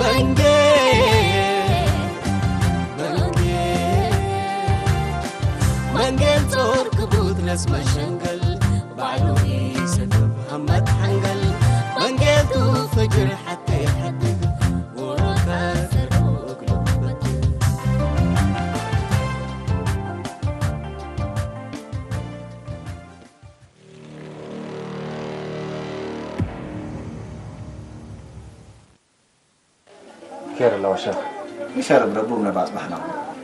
መንጌ መንጌ መንጌ ጾር ክቡት ለስ መሸንገል ባዕሉ ይሰግብ ሃመት ሓንገል መንጌቱ ፍጅር ሓተ ይሓድግ ወሮካ ሰርዶ እግሉ በትል خير الله وشاف يشرب ربوبنا بعض محنا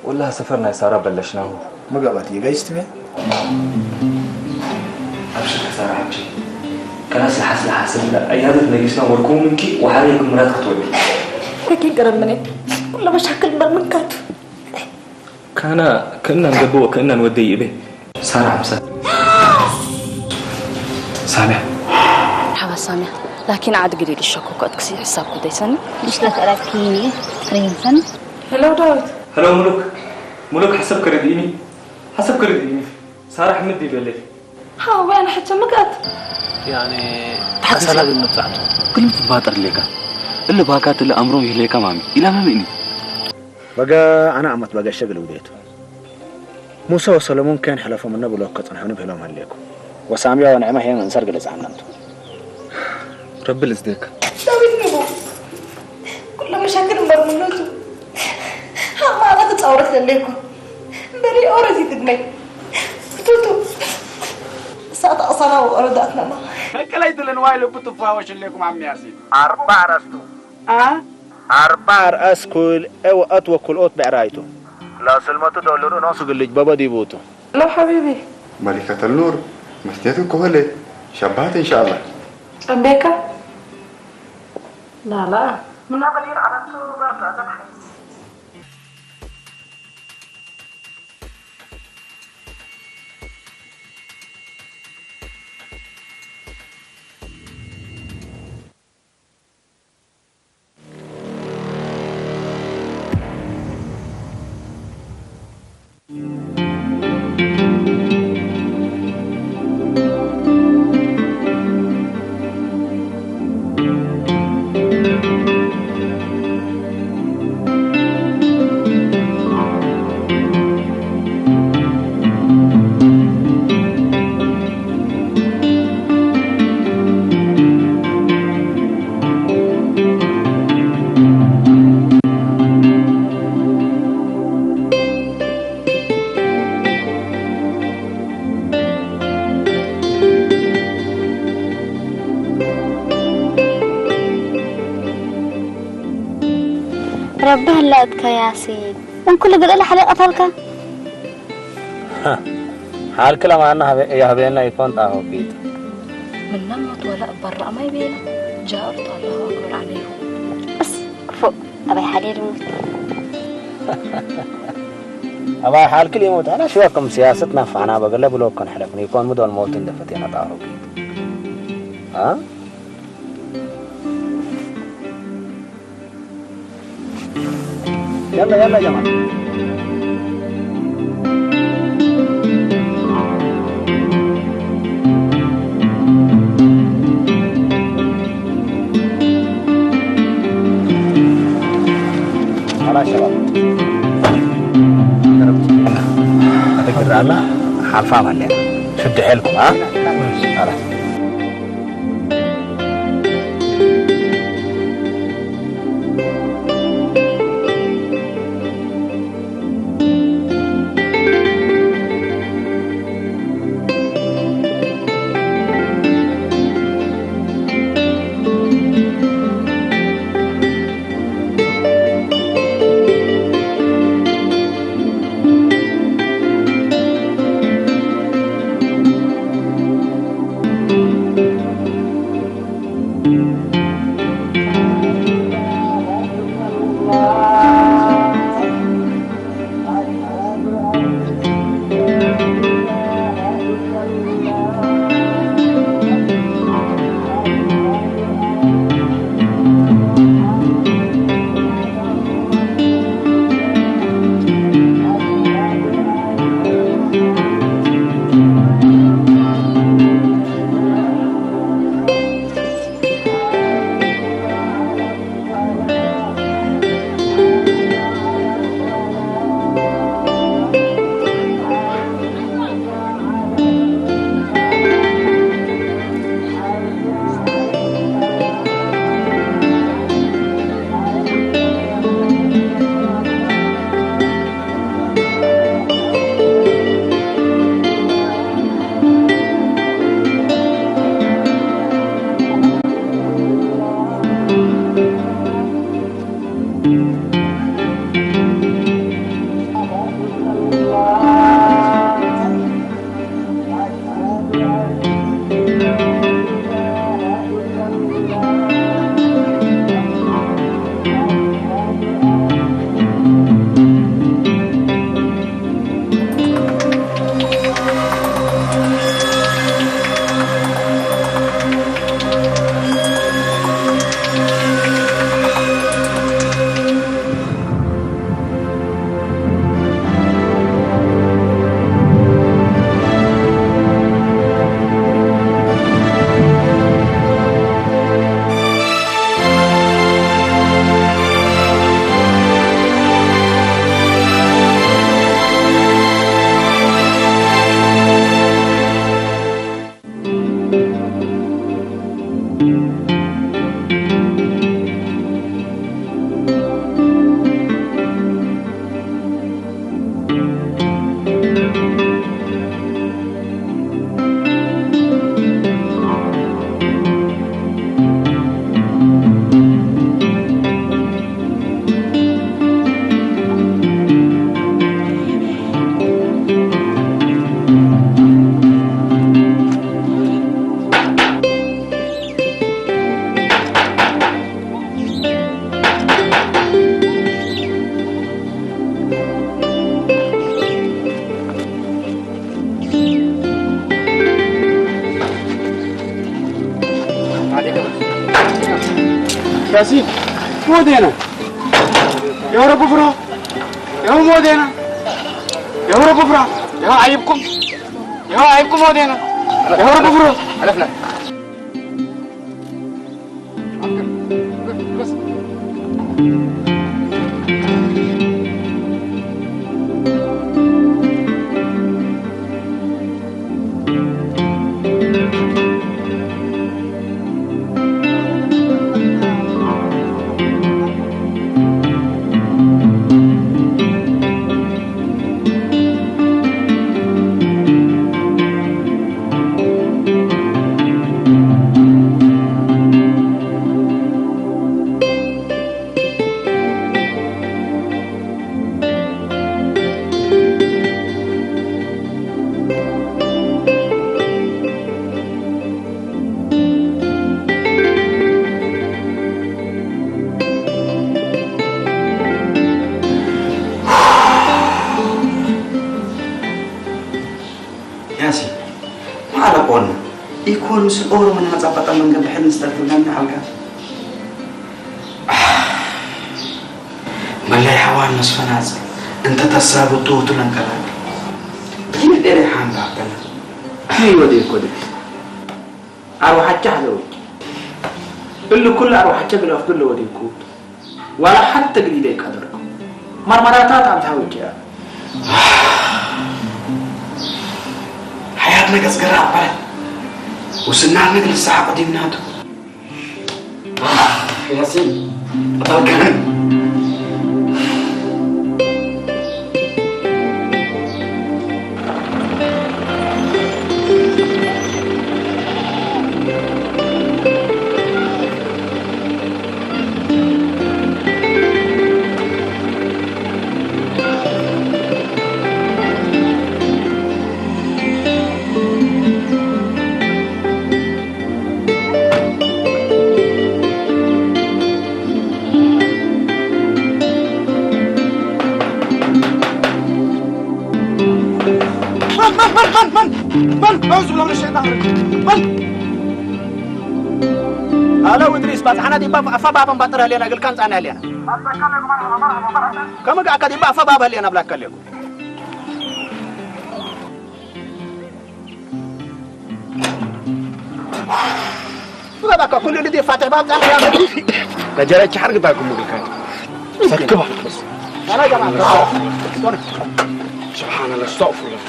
والله سفرنا يا سارة بلشناه مقابات يبيست بيه أبشر يا سارة حبيبتي كان أسلحة أسلحة سبيلة أيام تنقصنا وركوم منك وحالي يكون مرات كتولي كي قرب مني كل مشاكل برمكات ካና ክእናን ገብዎ ክእናን ወደይ እቤ ሳራ ሓምሳ ሳሚያ ሓባ ሳሚያ ላኪን ዓድ ግዲ ልሸኮ ኮት ክሲ ሕሳብ ኩደይ ሰኒ ልሽለት ኣራኪኒ ክሪንሰን ሄሎ ዳዊት ሄሎ ሙሉክ ሙሉክ ሓሰብ ክርድኢኒ ሓሰብ ክርድኢኒ ሳራ ሕምድ ይበለይ ሃው ያነ ሕቸ ምግኣት ያኔ ተሓሳላ ግን መብጻዕቱ ግን ትባጠር ሌካ እለ ባካት እለ ኣምሮም ይህሌካ ማሚ ኢላ መምእኒ በጋ ኣና ኣመት በጋ ሸግል ውዴቱ ሙሳ ወሰለሞን ከን ሕለፎም እነ ብሎ ከጽንሑኒ ብህሎም ሃሌኩ ወሳሚያ ወንዕማ ሄም እንሰር ግለጽ ዓናምቱ ረቢ ልዝደካ ዳዊት ንቡ ኩሎ መሻክል እምበር ምነቱ ሃማራ ተጻውረት ለሌኩ እምበሪ ኦረዚ ትግመይ ቱቱ ሳት ኣሳና ወረዳትና መቀላይ ትልን ዋይ ልቡ ትፋወሽ ሌኩም ዓሚ ያሲን ኣርባ ኣረስቱ ኣርባ ኣርኣስ ኩል እወ ኣት ወኩልኦት ብዕራይቱ ላስልመቱ ዶልሩ ኖ ስግልጅ በበዲቡቱ ለው ሓቢቢ መሊከተል ኑር መስትየቱ ከሆለ ሸባሃት እንሻአላህ ጸንቤካ ላላ ምናበል ይርዓበቱ በርዳ ተባሓይ ረቢ ህላእትካ ያሲን እንኩሉ ግደለ ሓሊቐታልካ ሓልክ ለማና ያህቤና ይኮን ጣሆ ፊት ምና ሞት ወላ እባራእማ ይቤላ ጃእርቶ ኣለኹ ኣክብር ዓለይኹ እስ ክፉእ ኣበይ ሓልየ ልሙት ኣባይ ሓልክ ሊሞት ኣና ሽወክም ሲያሰት ናፋና በገለ ብሎኮን ሕለፍን ይኮን ምዶል ሞት እንደፈቴና ጣሆ ፊት يلا يلا يا جماعة خلاص شباب أتقدر الله حالفا مالين شد حيلكم ها خلاص ياسين، مو دينا. يا رب افرح. يا مو دينا. يا رب افرح. يا عيبكم. يا عيبكم مو دينا. يا رب افرح. عرفنا. ያሲ፣ ማዕረ ቆና፣ ኢኮን ምስ ኦሮሞ ናጻ በጣም መንገድ ብሕልም ዝተርፍላና ሓልካ። መለይ ሓዋን ምስ ፈናጽ፣ እንተ ተሳብ ጥውቱ ለንቀላል። ይህ ደሬ ሓምባ በላ። ይህ ወደ ይኮ ደሬ። ኣርባሓቻ ሓደ ወቂ። እሉ ኩሉ ኣርባሓቻ ግዳፍ ብለ ወዲኩ። ዋላ ሓንቲ ግዲ ደይቀደርኩ። ማርማራታት ኣብ ዝሃውጭ እያ። ሓያት ነገስ ግራ ኣባለ። ውስና ምግል ሰሓ ቀዲምናቱ። ያሲን፣ ቀጠልከን። መን፣ መን፣ መን፣ መን፣ መን? መን? ኣዑዙ ብላህ ምነ ሸይጣን ረጂም። መን? ኣለው እድሪስ፣ ባጽሓና ዲባ ኣፋ ባበን ባጥር ህሌና፣ ግልካን ጻና ህሌና። ከመ ገኣካ ዲባ ኣፋ ባብ ህሌና ብላካ ኣለኩ። ብዛዕባካ ኩሉ ልዲ ፋትሕ ባብ ጻን ያለ። ከጀረች ሓርግ ባኩም ሙሉካ። ሰክባ። ኣና ጀማ። سبحان الله، استغفر الله.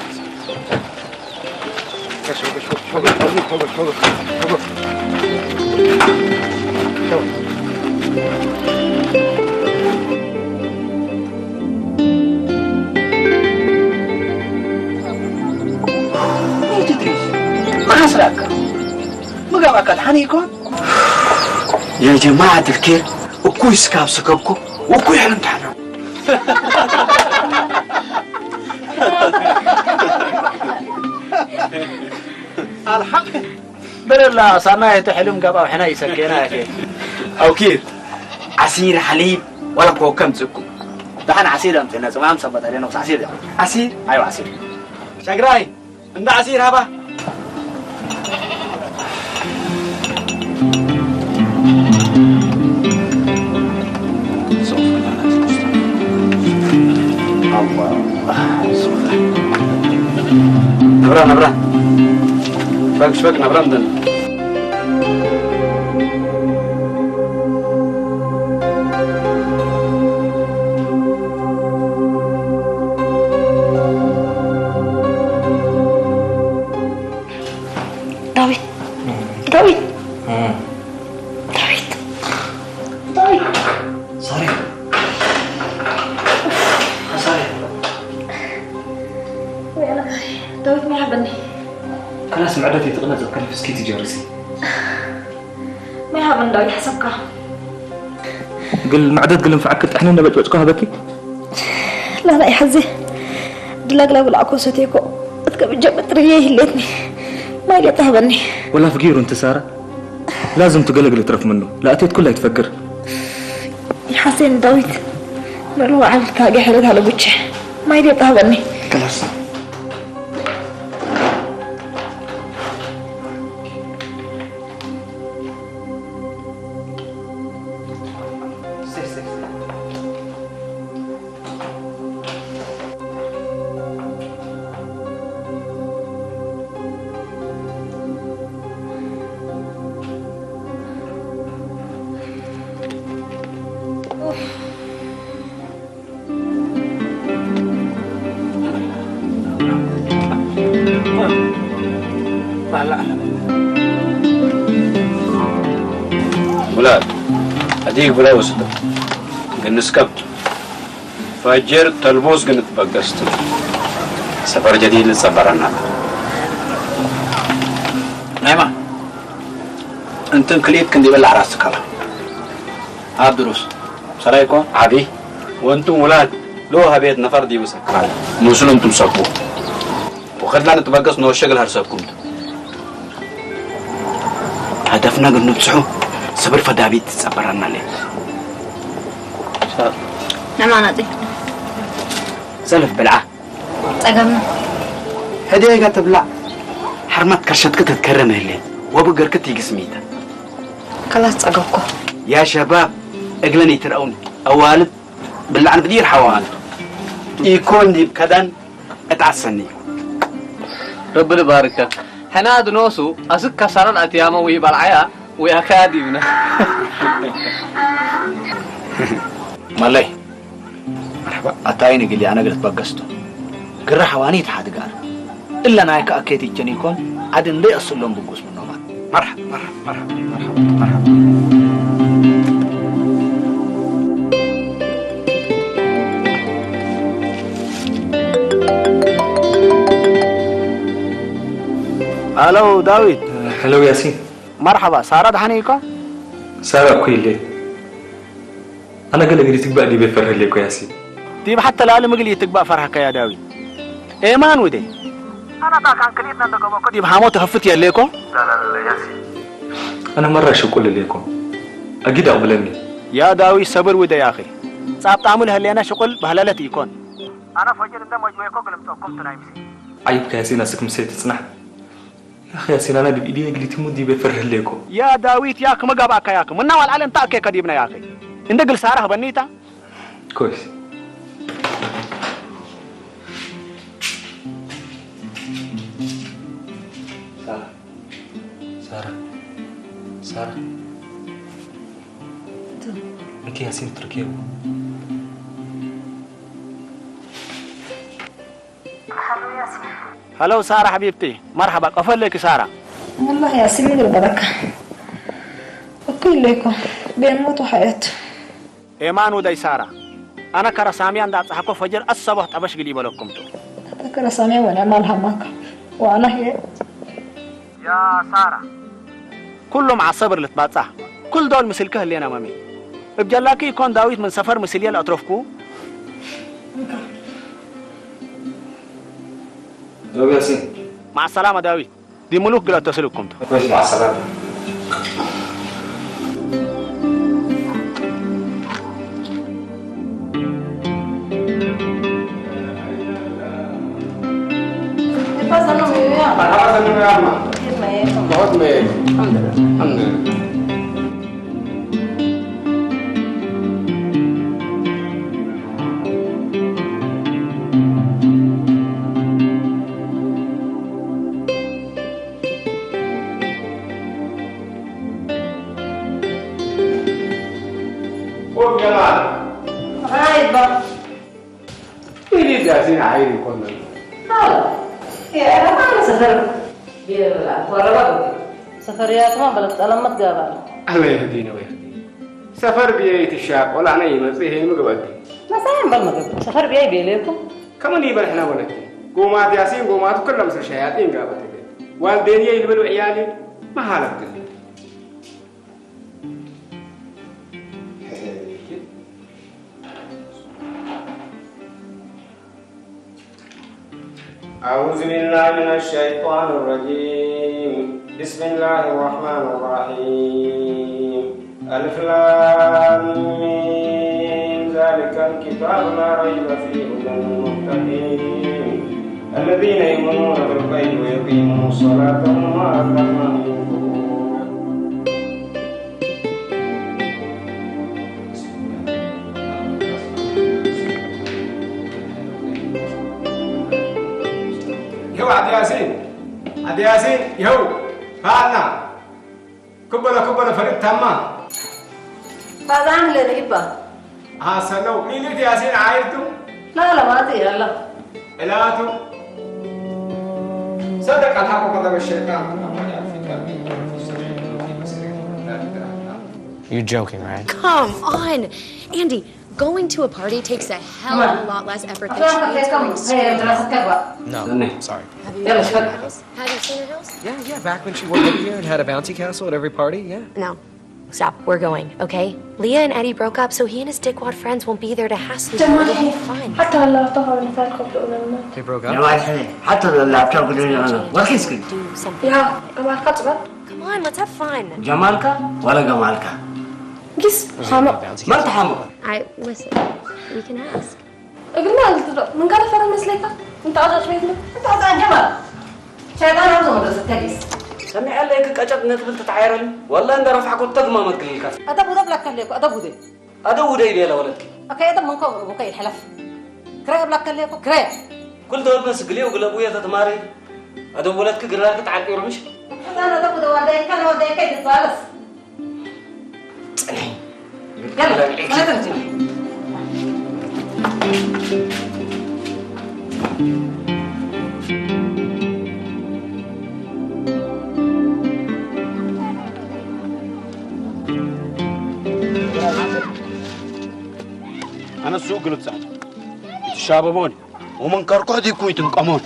ማስራካ። ምጋባካ ድሓን ይኮን? يا جماعة الخير، እኩይ ስካብ ሰከብኩ ውኩይ ሕልም ተሓልም። ኣልሓቅ በለላ ሳና፣ እቲ ሕልም ጋብ ኣውሕና ይሰገና ያኬ። ኣውኪር፣ ዓሲር ሓሊብ ዋላ ኮከም ጽኩም። ደሓን ዓሲር ኣምጽእና፣ ጽማም ሰንበት ኣደና ዓሲር። ዓሲር? ኣይዋ ዓሲር። ሸግራይ፣ እንዳ ዓሲር ሃባ። ነብራ፣ ነብራ። ፈግ፣ ፈግ፣ ነብራ እንትን። ዳዊት፣ ዳዊት፣ ዳዊት፣ ዳዊት። ሳሪ፣ ሳሪ። ወይ ኣነ፣ ዳዊት፣ ማይ ሃበኒ። ከላስ መዕደት ይትቕነ ዘከልፍ እስኪ ትጀርሲ። ማይ ሃበኒ ዳዊት፣ ሓሰብካ። ግል መዕደት ግል ንፍዓክ ጥሕኒ ነበጭበጭኮ ሃበኪ? ላላ ይሓዚ። ድላግላ ብላዕኮ ሰቴኮ። እትከብጀ መጥርየ ይህሌትኒ። ማይ ሌጣ ሃበኒ። ወላ ፍጊሩ እንት ሳራ። ላዝም ትገለግል ትረፍ ምኑ። ለኣቴት ኩላ ይትፈግር። ይሓሴን ዳዊት። መልዋ ዓብልካ ገሕረት ሃለጉቼ። ማይ ሌጣ ሃበኒ። ከላስ። ሙላድ፣ ኣዲግ ብላ ውስጥ ግንስከብ ፈጀር ተልቦስ ግን ትበገስት። ሰፈር ጀዲድ ንጸበረና። ናይማ፣ እንትን ክልኢት ክንዲ በላ ራስ ከላ። ኣብ ድሩስ፣ ሰላይኮ፣ ዓቢ፣ ወንቱም ውላድ፣ ሎ ሃቤት ነፈር ዲቡ ሰክራል። ሙስሉም ቱም ሰቡ። ወኸድና ንትበገስ ነወሸግል ሀርሰብኩም። ሀደፍና ግን ንብጽሑ፣ ሰብር ፈዳቢት ትጸበረና ለ። ንማናጺ። ሰልፍ ብልዓ። ጸገምና። ሕዴጋ ትብላዕ። ሓርማት ከርሸትክ ተትከረም ህሌ። ወብገርክ ትይግስ ሚታ። ከላስ ጸገብኮ። ያ ሸባብ፣ እግለን ይትረኡን። ኣዋልድ፣ ብላዕን ብዲር ሓዋን። ኢኮን ዲብ ከዳን እትዓሰኒ። ረቢ ልባርከክ። ሕና ድኖሱ፣ ኣስክ ከሳራን ኣትያመ ወይ ባልዓያ፣ ወይ ኣካያ ዲብና። መለይ። መርሐባ። ኣታ ኣይንግሊ ኣነ ግለት በገስቶ። ግራ ሐዋኒ ተሓድጋር። እለ ናይ ከኣኬት ይጀኒኮም፣ ዓዲ እንደ ኣስሎም ብጉስ ምኖማ። መርሐባ፣ መርሐባ፣ መርሐባ፣ መርሐባ፣ መርሐባ። ሃሎ፣ ዳዊት። ሃሎ፣ ያሲን። መርሐባ፣ ሳራ ደሓን እኮ? ሳራ እኮ የለ። ኣነ ገለ ግዲ ትግባእ ዲበ ፈርህ እለ እኮ ያሲን። ዲብ ሓተ ላሊ ምግሊ ትግባእ ፈርሃካ ያ ዳዊት። ኤማን ውዴ። ኣነ ታ ካን ክሊት ነንደ ገበኮ ዲብ ሃሞ ትኸፍት የለ እኮ? ላላላ ያሲን። ኣነ መራ ሽቁል እለ እኮ። ኣጊድ ኣቕብለኒ። ያ ዳዊት ሰብር ውዴ ያኺ። ጻብጣሙ ለህሌና ሽቁል ባህለለት ኢኮን። ኣነ ፈጅር እንደ መጅወይኮ ግልምጠኩም ትናይ ምሲ። ዓይብካ ያሲን ኣስክ ምሰይ ትጽናሕ። ያኺ ያሲን፣ ኣነ ዲብ ኢድየ ግሊቲሙ ዲበ ፈርህ እለ እኮ። ያ ዳዊት፣ ያ ክመ ጋብኣካ ያክ። ምና ዋልዓለ እንታ እከ ከዲብና ያኺ። እንደ ግል ሳራ ህበኒታ። ኮይስ። ሳራ። ሳራ። ሳራ። እንቲ ያሲን ትርኪቡ። ሃሎ ያሲን። ሃሎ ሳራ ሓቢብቲ፣ መርሓባ፣ ቀፈለኪ ሳራ። ወላሂ ያሲን ምን ልበለካ? እኮ ኢለይኮ፣ ቤን ሞት ወሓያት። ኤማን ውደይ ሳራ፣ ኣነ ከረሳምያ እንዳብጻሕኮ ፈጅር ኣሰቦህ ጠበሽ ግሊ በለኩምቱ። ኣታ ከረሳምያ ወንዕማ ኣልሃማካ፣ ወኣና ህየ። ያ ሳራ። ኩሉ መዓ ሰብር ልትባጻሕ፣ ኩል ዶል ምስልኪ ህሌና መሚ። እብ ጀላኪ ይኮን ዳዊት ምን ሰፈር ምስልየል አትረፍኩ። ዳዊት ያሲን። ማዕ ሰላማ ዳዊት። ዲ ምሉክ ግለ ተስልኩም። ኮይስ ማዕ ሰላማ። ቁም ጀማል። ራይባ። ኢሊት ያሲን ዓይን ይኮነን። لا لا. يا أنا ما أنا سفر. يا لا لا. ورا بابا. سفريات ما بلد ألمت قابل. الله يهدينا ويهدينا. ሰፈር ብየይ ትሻቆል ኣነ ይመጽእ ይሄ ምግብ ኣዲ። መሳይ እምበር ምግብ። ሰፈር ብየይ ቤሌኩም። ከመን ይበል ሕና ወለቲ። ጎማት ያሲን ጎማቱ ክለ ምስል ሸያጢን ጋበት። ዋልዴንየ ይልበሉ ዕያሊ መሃለብክን። أعوذ بالله من الشيطان الرجيم. بسم الله الرحمن الرحيم. ألف لام ميم. ذلك الكتاب لا ريب فيه هدى للمتقين. الذين يؤمنون بالغيب ويقيمون الصلاة ومما رزقناهم ينفقون. ይኸው ዓዲ ያሲን፣ ዓዲ ያሲን፣ ይኸው፣ ፋና። ክበሎ፣ ክበሎ፣ ፈሪድ ታማ። ፋዛን ለነ ይባ። ሀሰነው፣ ሚሊት ያሲን አይርቱ። لا لا ما أدري يلا. إلاتو. صدق الحق وكذب الشيطان. You're joking, right? Come on, Andy. Going to a party takes a hell of a lot less effort than trying to. No, sorry. Have you seen her house? Yeah, yeah, back when she worked over here and had a bouncy castle at every party, yeah. No. Stop. We're going, okay? Leah and Eddie broke up, so he and his dickwad friends won't be there to hassle you. It'll be fun. حتى هلا اعتقد انه فات قبل أولنا. They broke up? يا واحد حتى هلا اعتقد انه ورخيص كده. Do something. يا أما خطبة. Come on, let's have fun. جمالك ولا جمالك؟ قس حمق. ما انت حمق. I listen. We can ask. እግርና እግልትዶ ምን ጋር ፈረ መስለካ? እንተ ኣዛሽ ቤት ነው። እንተ ኣዛን ጀማል ሸይጣን ኣብዚ መድረስ ተሊስ። ሰሚዐለይ ክቀጨጥ ነትብል ትትዓየረኒ። ወላ እንደ ረፋዕኩ ተግማመት ግልልካ። ኣደብ ውደ ብላካ ኣለኩ፣ ኣደብ ውደ። ኣደብ ውደ ይቤለ ወለድኪ። ኣከይ ኣደብ መንኮ ወከይ ሕለፍ። ክራይ ብላካ ኣለኩ፣ ክራይ። ኩል ደወል መስግሊ ወግለቡ የተትማሪ። ኣደብ ወለድኪ ግራርክ ተዓቂሩ ምሽ። ሕፃን ኣደብ ውደ ዋልዳይካ ንዋልዳይካ ይትባለስ። ጽንሒ። ኣነ ሱቅ ግልጽ ኣለ። ይትሻበቦን። ومن كركوع دي كويت مقامون.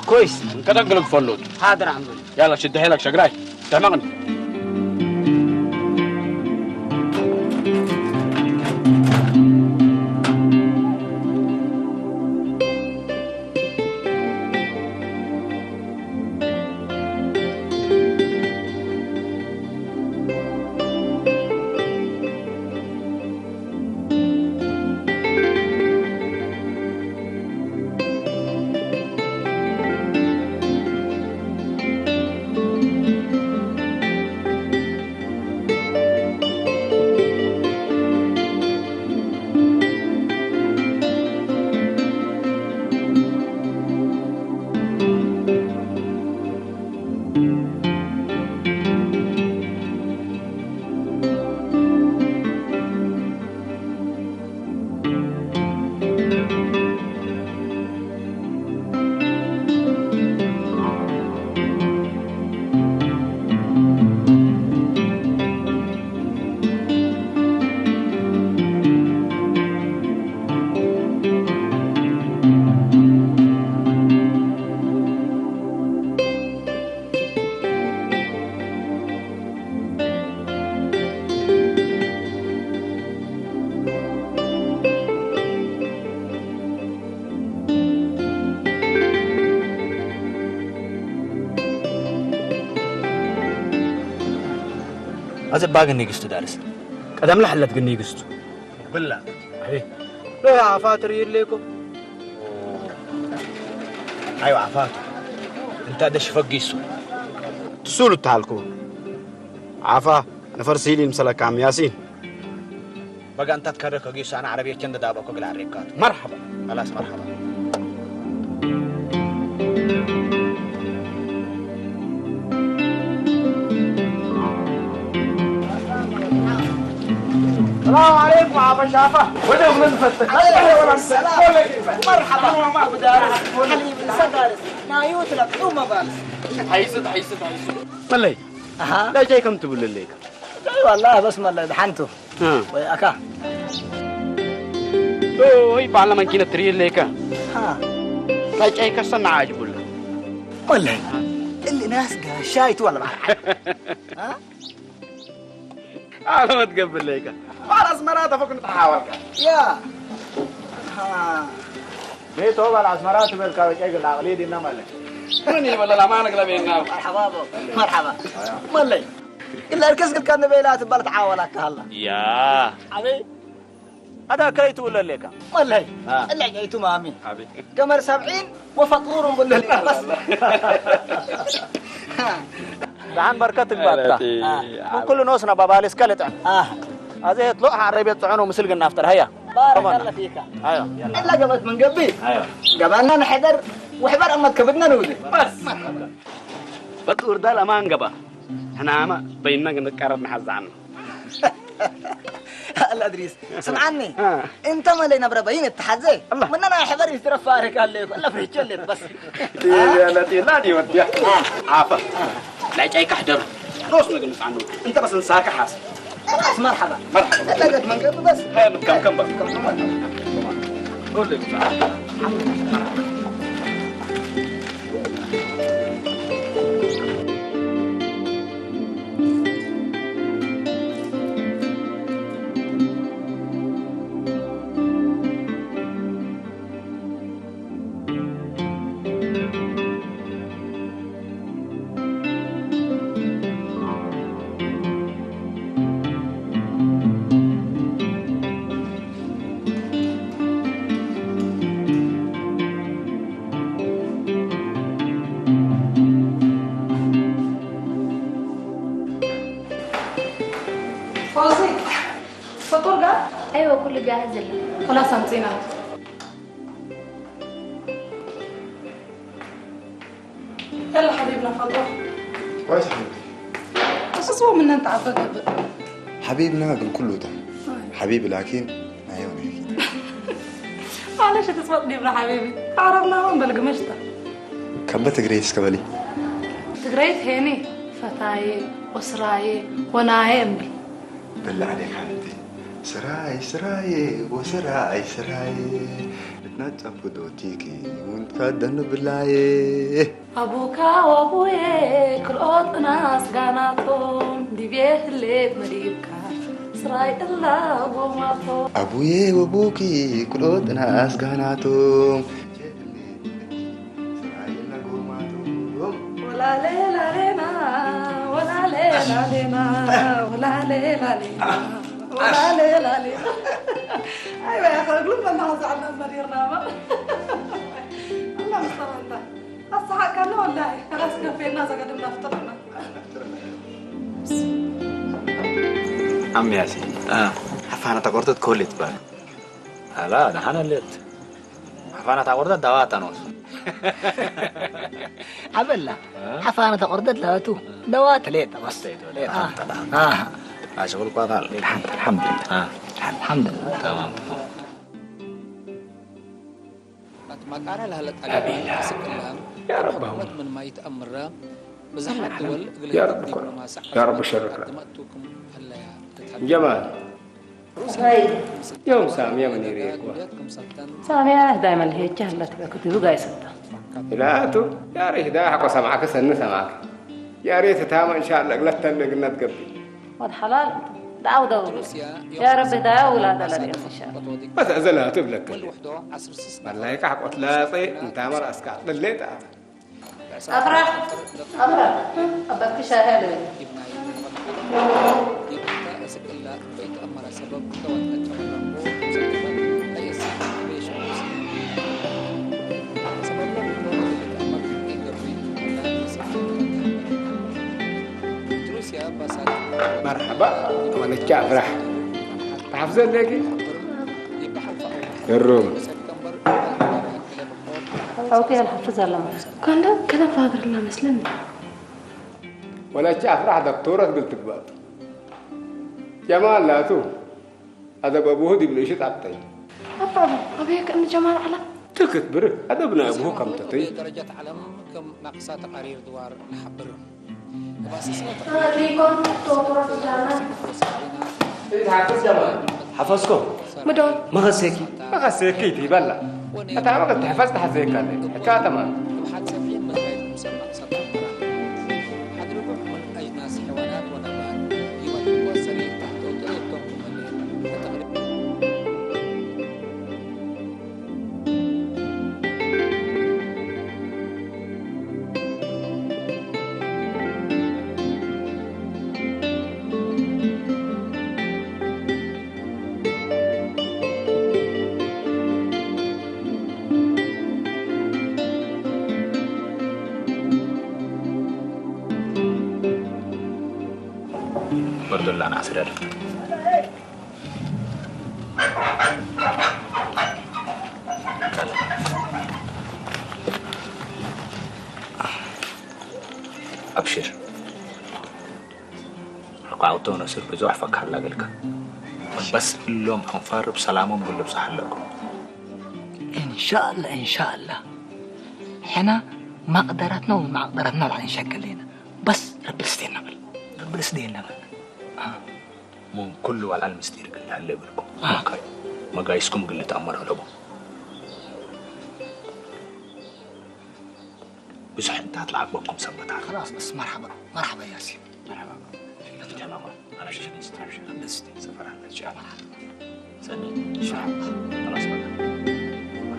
كويس، من كتاك قلق فلوت. حاضر عمو. يلا شد حيلك شقراي. تمام. ኣዘባ ግን ንግስቱ ዳርስ። ቀደም ለሐለት ግን ንግስቱ። ብላ። ኣይ። ሎ ዓፋ ትርእይለይ እኮ። ኣይዋ ዓፋ። እንታ ደሽ ፈጊሱ። ትሱሉ እተሃልኩ። ዓፋ ነፈርሲ ኢሊ ምሰለካም ያሲን። በጋ እንታት ከረ ከጊሱ ኣነ ዓረብየቸ እንደዳበ እኮ ግላ ኣሬካት። መርሐባ። خلاص መርሐባ። ሰላም ዓለይኩም ዓፈሻፋ። ወደ ምን ፈትህ? ሰላም። መርሐባ። ናዩ ትለቅጡ መባል። ሓይስት፣ ሓይስት፣ ሓይስት። መለይ። ኣሃ። ለጃይ ከም ትብልለይ። ዋላ በስ መለይ፣ ደሓንቱ። እ። ወይ ኣካ። ኦይ፣ ባለ መኪና ትርኢለይካ። ሃ። ለጃይ ከሰና ዓጅቡላ። መለይ። እሊ ናስ ጋሻ ይትዋል ባል። ሃ? ኣመት ገብለይካ። ባል ኣስመራ ተፈክኑ ተሓዋልካ። ያ። ሃ። ቤቶ ባል ኣስመራ ትበልካ በቃ ግን ዓቕሊ ዲና ማለት። ምን ይበላል ኣማን ግለቤና። መርሐባ ቦ። መርሐባ። መለይ። ኢላ እርከስ ግልካ ንበላ ትባል ተዓዋላካ ሃላ። ያ። ኣበይ? ኣዳ ከይ ትውለ ለካ። ወላሂ። አ። እላ ጃይቱ ማሚ። ኣበይ? ገመር ሰብዒን ወፈጡሩን ብሎ በስ። ደሓን በርከት ትግባታ። ኣቲ፣ አ። ምን ኩሉ ኖስ ነባባሊ እስከ ልጥዕም። አ። ኣዘ የትሎ ሓረይ ቤት ጽዕኖ ምስል ግን ናፍጠር ሃያ። ባረከ ከማና። ላህ ፊካ። ኣዮ። እላ ገበት ምን ገቢ? ኣዮ። ገባና ንሕደር ወሕበር ኣመት ከብድና ንውደ። በስ። በጥውር ዳል ኣማን ገባ። ሕናማ በይና ግን ቀረብ ንሓዛዕና። ኣላ እድሪስ፣ ስምዓኒ። እ። እንተ መለይ ነብረ በይን እተሓዘ፣ ኣላ። ምነና ሕበር ይትረፋ ኣረክ ኣለ ይኮ፣ ኣላ ፍሬቸ ኣለ በስ። ያ ለጢላ ዲ ወዲያ። እ። ዓፋ። ናይ ጫይካ ሕደሩ። ሮስ ምግን ምሳኑ። እንተ በስ ንሳካ ሓስ። በስ መርሓባ። መርሓባ። ለገት መንገዱ በስ። ሀይ፣ ከም፣ ከም በስ። ከም፣ ከም በስ። ሁሉ ይብዛ። ፈውዚ፣ ፈጡር ጋር? ኣይወ፣ ኩሉ ጋር ዝል። خلاص ኣምጺና። يلا حبيبنا فضل. كويس حبيبتي. قصص هو من أنت عبد. حبيبنا قل كله ده. حبيبي لكن ما يوم هيك. معلش تسمع دي حبيبي. عربنا هون بلقمشتا. كم بتقري اسكبلي؟ تقريت هيني. فتاي، أسراي، وناي أمبي. بالله عليك حبيبتي. ስራይ ስራይ ወስራይ ስራይ ልትነጸፍ ዶቲኪ እውን ትፈደኑ ብላየ። ኣቡካ ወቡየ ክልኦት እናስ ጋናቶም ዲቤ ህሌት መዲብካ ስራይ እላ ጎማቶም። ኣቡየ ወቡኪ ክልኦት እናስ ጋናቶም ወላሌ ላሌና፣ ወላሌ ላሌና፣ ወላሌ ላሌና፣ ወላሌ ላሌና። ኣይዋ፣ ከእግሉ መናኸ ዝዓና መዲርና ማ። ኣላ ምስተመንታ። ኣሰሓቅካና ወላሂ። ከላስ ከፌና ዘገድምና ፍጥርና። ዓሚ ያሲን፣ አ። ሓፋና ተቆርጠት ኮሌ ትባል። ኣላ፣ ደሓን ኣለት። ሓፋና ተቆርጠት ዳዋታ ነው። ዓበላ፣ አ? ሓፋና ተቆርጠት ላቱ። ዳዋት ሌት፣ በስ። ሌት፣ ሌት። አ። አ። አ፣ ሸغل ቋታል። الحمد لله. አ። الحمد لله. تمام، تمام. ኣትማቃራ ለህለ ጠለብ ስቅላም ያ ረብ፣ ሕኩመት ምን ማይት ኣምራ ብዝሓት ድወል እግለ ያ ረብ፣ ዲፕሎማሲ ያ ረብ፣ ሸርፍና። ኣድመጥቱኩም ህለያ ጀማል። ሩስያ ዮም ሳሚያ ምን ይሬኳ። ሳሚያ ዳይመን ሄጃ ህለት በክቱ ጋይ ሰጣ። ኢላቱ ያ ሬህ ዳ ሐቆ ሰማዕከ ሰኒ ሰማዕከ። ያ ሬህ ተታማ ኢንሻአላህ እግለተን ደግነት ገቢ። ወድ ሐላል ዳው ዳው። ያ ረቢ ዳ ውላዳ ለሪም ኢንሻአላህ። በስ እዘላቱ ብለክ። መላይካ ሐቆት ላጼ እንታመር ኣስካ ደሌጣ። ኣፍራህ፣ ኣፍራህ፣ ኣባትኪ ሻሂ ኣለ። የብልካ፣ እስቅላ ወይ ተኣመራ ሰበብ ተዋት ኣጨመረምቦ ዘግበን ኣይእስን ኣበየ ሸምስ። ሰበብና ብትኖ ተኣመር ይገብሪ። ሩስያ ባሳት መርሓባ፣ ወለቻ ኣፍራሕ። ተሓፍዘ ኣለኪ? ይበሓል ፋ። እሩም። ሰብተምበር ሓውቲ ያልሓፍዝ ኣለማ። كان كذا فاقر لا مسلم. ወለቻ ኣፍራሕ ዶክተሮት ግል ትግባእ። ጀማል ላቱ፣ ኣደብ ኣቡሁ ዲብ ንእሽት ኣብጠይ። ኣባቡ፣ ኣበየ ከእኒ ጀማል ዓላ? ትክት ብር፣ ኣደብ ናይ ኣቡሁ ከም ተተይ። ደረጃ ዓለም ከም ናቅሳ ተቃሪር ድዋር ንሓብር። ሪኮን ቶቶሮት ዳና። ሓፈዝኮ። ምዶ። መኸሰኪ። መኸሰኪ ትይበላ። እታ መኸት ትሕፈዝ ተሓዘየካ ኣለ። ሕካ ተማም። በርዶላ ንዓስር ኣልፍ። ኣብሽር። ርኳዕቶ ነስር ብዙሕ ፈካላ ገልካ። በስ እሎም ኣንፋር ብሰላሞም ግልብጽ ኣለኩም። ኢንሻኣላ፣ ኢንሻኣላ። ሕና ማቕደራትና ወማቕደራትና ላዕሊ ንሸቀል ኢና። በስ ረብል ስቴና በል። ረብል ስቴና በል። አ። ሞ ኩሉ ዋልዓል ምስጢር ግል ሃለ ይብልኩም። አ። መጋይ-፣ መጋይስኩም ግል ተኣምር ኣለዎ። ብዙሕ እንታት ለዓግበኩም ሰንበታት። خلاص፣ በስ መርሓባ፣ መርሓባ ያሲን። መርሓባ። ጀማማ፣ ኣረሽ፣ ኣረሽ፣ ኣረሽ፣ ሰፈራ፣ ሰኒ፣ ኢንሻኣላ። خلاص በቃ።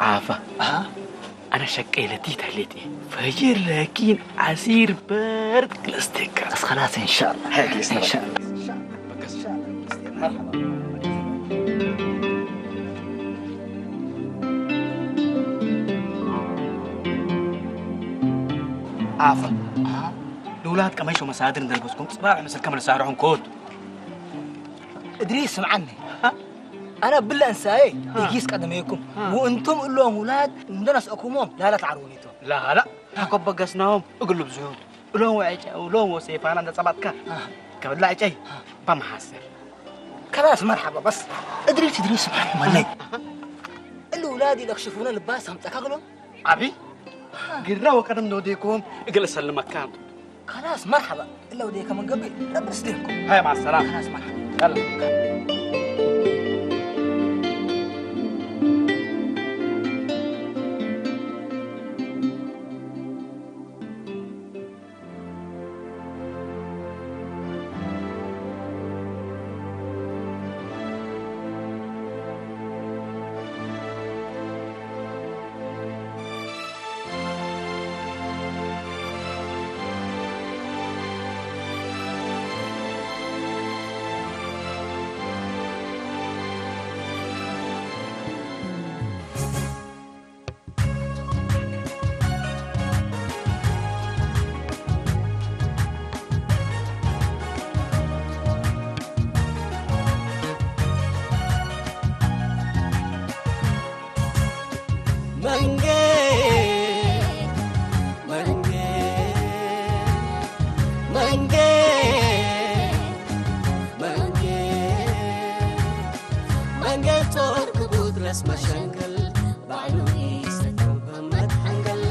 ዓፋ። ኣሃ። ኣነ ሸቀይ ለቲ ተሌቲ ፈጅር ለኪን ዓሲር በርድ ክልስቴካ። በስ خلاص إن شاء الله. هاك يا سلام. إن شاء الله. مرحبا. ዓፋ። ኣሃ። ንውላድ ቀመሾ መሳድር እንደልበስኩም ጽባሕ መሰልከም ለሳርሑን ኮት። እድሪስ ስምዓኒ። ኣነ ብለ እንሳየ ዲጊስ ቀደመይኩም። አ። ወእንቱም እሎም ውላድ እንደነስአኩሞም ላላ ተዓርውኒቶ። ላላ ታኮ በገስናዎም እግሉ ብዙሑን። እሎም ወዐጨ-፣ እሎም ወሴፋና እንደ ጸባጥካ። አ። ከብላ ዕጨይ። አ። በመሓሰር። ከላስ መርሓባ በስ። እድሪስ እድሪስ ስምዓኒ መለይ። እሉ ውላድ ይለክሽፉነ ልባስ ኣምጸካ ግሎም። ዓቢ ግራ ወቀደም ነወዴኩም እግል እሰልመካ። خلاص مرحبا. إلا وديك من قبل رب سليمكم. هاي مع السلامة. خلاص مرحبا. يلا. መንጌ፣ መንጌ፣ መንጌ፣ መንጌ፣ መንጌ ጾር ክቡት ረስ መሸንገል ባዕሉ ይሰከም በመት ሓንገል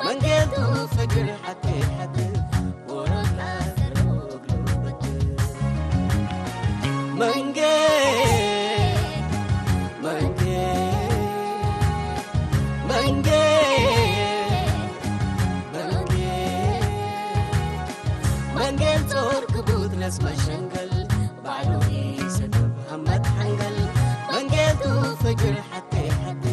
መንጌ ቱ ፈጅር ሓቴ ሓቴ መንጌ፣ መንጌ፣ መንጌ፣ መንጌ፣ መንጌ ጾር ክቡት ነስ መሸንገል ባዕሉ ይሰግብ ሃመት ሓንገል መንጌ ቱ ፈጅር ሓቴ ሓቴ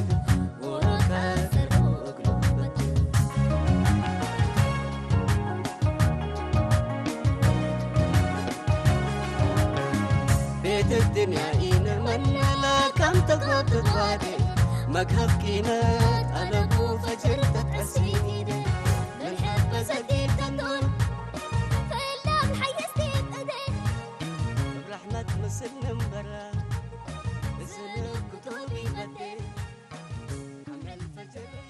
ትድንያ ኢነ መነላ ከም ተጎትት ዋደ መግሃፍ ኪነ ኣለቡ ፈጅር ተቀሲደ ምን ሕበ ዘዲድ ተንዶን ፈላም ሓየስቲ ቅደ ራሕመት ምስል ንንበራ ብስልብ ክቱብ ይመደ ኣመል ፈጅር